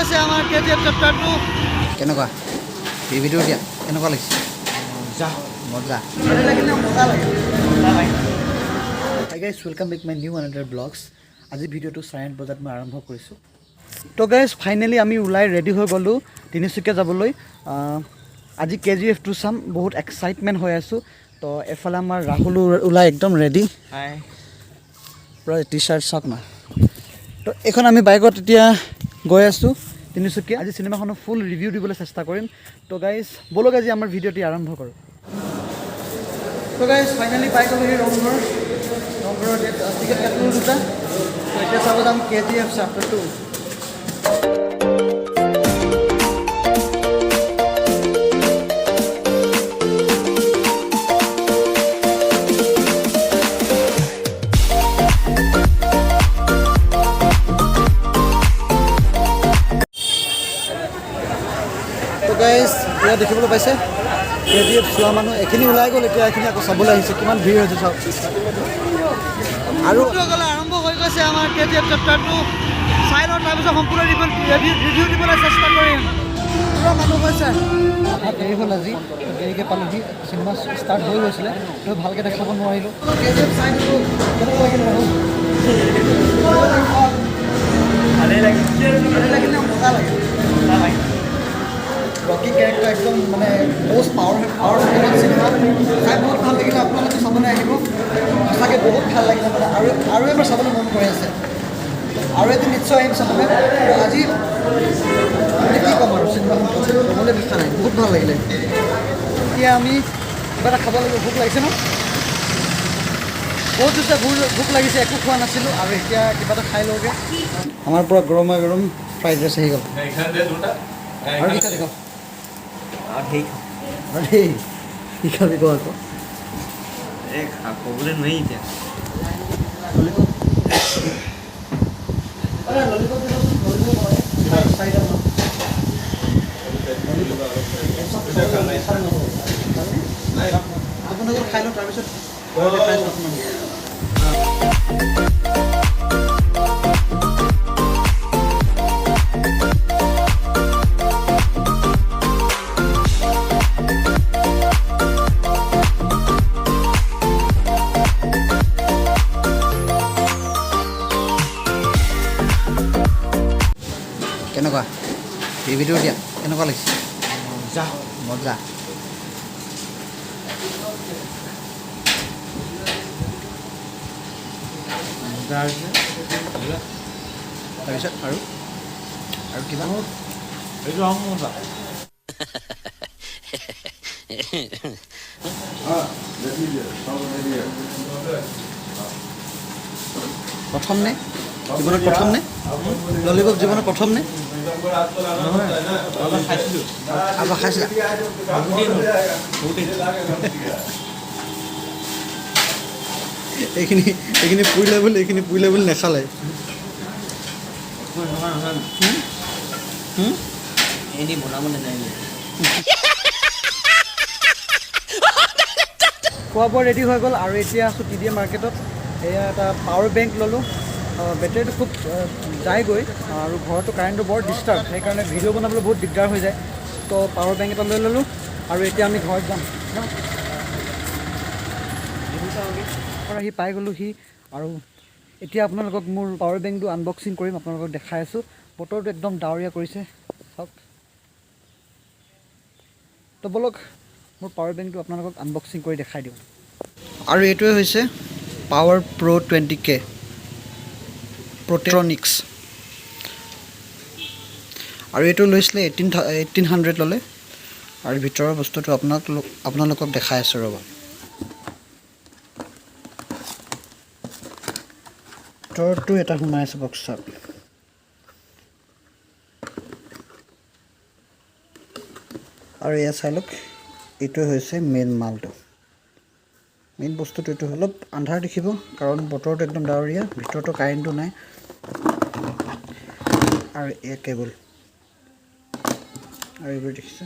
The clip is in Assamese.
গৈছে আমাৰ কেজিএফ চেপ্টাৰ 2। কেনেকুৱা ৰিভিউটো দিয়া, কেনেকুৱা লাগিছে? মজা মজা। ভালে লাগিল না? মজা লাগে। Hi guys, welcome back my new another blogs. আজি ভিডিঅ'টো 8:30 বজাত মই আৰম্ভ কৰিছোঁ। তো গাইজ, ফাইনেলি আমি ওলাই ৰেডি হৈ গ'লোঁ তিনিচুকীয়া যাবলৈ। আজি কেজিএফ 2 চাম, বহুত এক্সাইটমেণ্ট হৈ আছোঁ। তো এফালে আমাৰ ৰাহুলো ওলাই একদম ৰেডি। হাই। পূৰা টি চাৰ্ট চাওক না। তো এইখন আমি বাইকত এতিয়া গৈ আছোঁ তিনিচুকীয়া। আজি চিনেমাখনৰ ফুল ৰিভিউ দিবলৈ চেষ্টা কৰিম। তো গাইজ, ব'লক, আজি আমাৰ ভিডিঅ'টি আৰম্ভ কৰোঁ। তো গাইজ, ফাইনেলি পাই গ'লোহি ৰংঘৰ। ৰংঘৰৰ টিকেট কাটিলোঁ দুটা। তো এতিয়া চাব যাম কেজিএফ চেপ্টাৰ 2। তো গাইজ, এয়া দেখিবলৈ পাইছে কেজিএফ চোৱা মানুহ এইখিনি ওলাই গ'ল, এতিয়া এইখিনি আকৌ চাবলৈ আহিছে। কিমান ভিৰ হৈছে চাওক। আৰু আৰম্ভ হৈ গৈছে আমাৰ কেজিএফ চেপ্টাৰ 2। চাই লওঁ, তাৰপিছত সম্পূৰ্ণ ৰিভিউ দিবলৈ চেষ্টা কৰিম। পূৰা মানুহ হৈছে। আমাৰ দেৰি হ'ল আজি, তো দেৰিকৈ পালোহি। চিনেমা ষ্টাৰ্ট হৈ গৈছিলে, তো ভালকৈ দেখাব নোৱাৰিলোঁ। কেজিএফ চাই দিলোঁ, কেনেকুৱা লাগিল ৰাহুল? ভালেই লাগিল। ভালে লাগিল নে? মজা লাগিল। মজা লাগিল। ৰকি কেৰেক্টাৰ একদম মানে মষ্ট পাৱাৰফুল চিনেমা। চাই বহুত ভাল লাগিলে। আপোনালোকে চাবলৈ আহিব। সঁচাকৈ বহুত ভাল লাগিলে মানে আৰু আৰু এবাৰ চাবলৈ মন কৰি আছে। আৰু এদিন নিশ্চয় আহিম চাবলৈ। আৰু আজি মানে কি ক'ম আৰু, চিনেমাখন ক'বলৈ ভাষা নাই, বহুত ভাল লাগিলে। এতিয়া আমি কিবা এটা খাব লাগিব, ভোক লাগিছে ন বহুত। যেতিয়া ভোক ভোক লাগিছে, একো খোৱা নাছিলোঁ আৰু এতিয়া কিবা এটা খাই লওঁগৈ। আমাৰ পূৰা গৰমা গৰম ফ্ৰাইড ৰাইচ আহি গ'ল। আৰু কি খাবি ক? আৰু সেই আৰু দেই, কি খাবি ক আকৌ? এই ক'বলৈ নোৱাৰি এতিয়া। ললিপপ। আৰে ললিপপ দিবচোন, ললিপপ হয় চাৰিটামান। ললিপপ আপোনালোকে খাই লওক, তাৰপিছত ঘৰতে খাইছোঁ আপোনালোকে। কেনেকুৱা ৰিভিউটো দিয়া, কেনেকুৱা লাগিছে? মজা। মজা। মজা হৈছে। তাৰপিছত আৰু আৰু কিবা? এইটো আৰু মজা। প্ৰথম নে জীৱনত প্ৰথম নে ললিপপ? জীৱনত প্ৰথম নে? নহয়, অলপ খাইছিলোঁ। আবাৰ খাইছিলা? বহুত দিন হ'ল, বহুত দিন। এইখিনি এইখিনি পুৰিলে বুলি, এইখিনি পুৰিলে বুলি নেখালে। নহয় নহয়। হুম? এনেই বনাব নাজানিলে। খোৱা বোৱা ৰেডি হৈ গ'ল আৰু এতিয়া আছোঁ টি ডি এ মাৰ্কেটত। এয়া এটা পাৱাৰ বেংক ল'লোঁ। বেটেৰীটো খুব যায়গৈ আৰু ঘৰতো কাৰেণ্টটো বৰ ডিষ্টাৰ্ব, সেইকাৰণে ভিডিঅ' বনাবলৈ বহুত দিগদাৰ হৈ যায়। তো পাৱাৰ বেংক এটা লৈ ল'লোঁ আৰু এতিয়া আমি ঘৰত যাম ন। আহি পাই গ'লোহি আৰু এতিয়া আপোনালোকক মোৰ পাৱাৰ বেংকটো আনবক্সিং কৰিম, আপোনালোকক দেখাই আছোঁ। বতৰটো একদম ডাৱৰীয়া কৰিছে, চাওক। তো ব'লক, মোৰ পাৱাৰ বেংকটো আপোনালোকক আনবক্সিং কৰি দেখাই দিওঁ। আৰু এইটোৱে হৈছে পাৱাৰ প্ৰ' 20K প্ৰটেট্ৰনিক্স আৰু এইটো লৈছিলে 1800 ল'লে। আৰু ভিতৰৰ বস্তুটো আপোনালোকক দেখাই আছোঁ, ৰ'ব। ভিতৰতো এটা সোমাই আছে বক্সত। আৰু এয়া চাই লওক, এইটোৱে হৈছে মেইন মালটো, মেইন বস্তুটো এইটো। অলপ আন্ধাৰ দেখিব, কাৰণ বতৰটো একদম ডাৱৰীয়া, ভিতৰতো কাৰেণ্টটো নাই। আৰু এয়া কেবল আৰু এইবোৰ দেখিছে।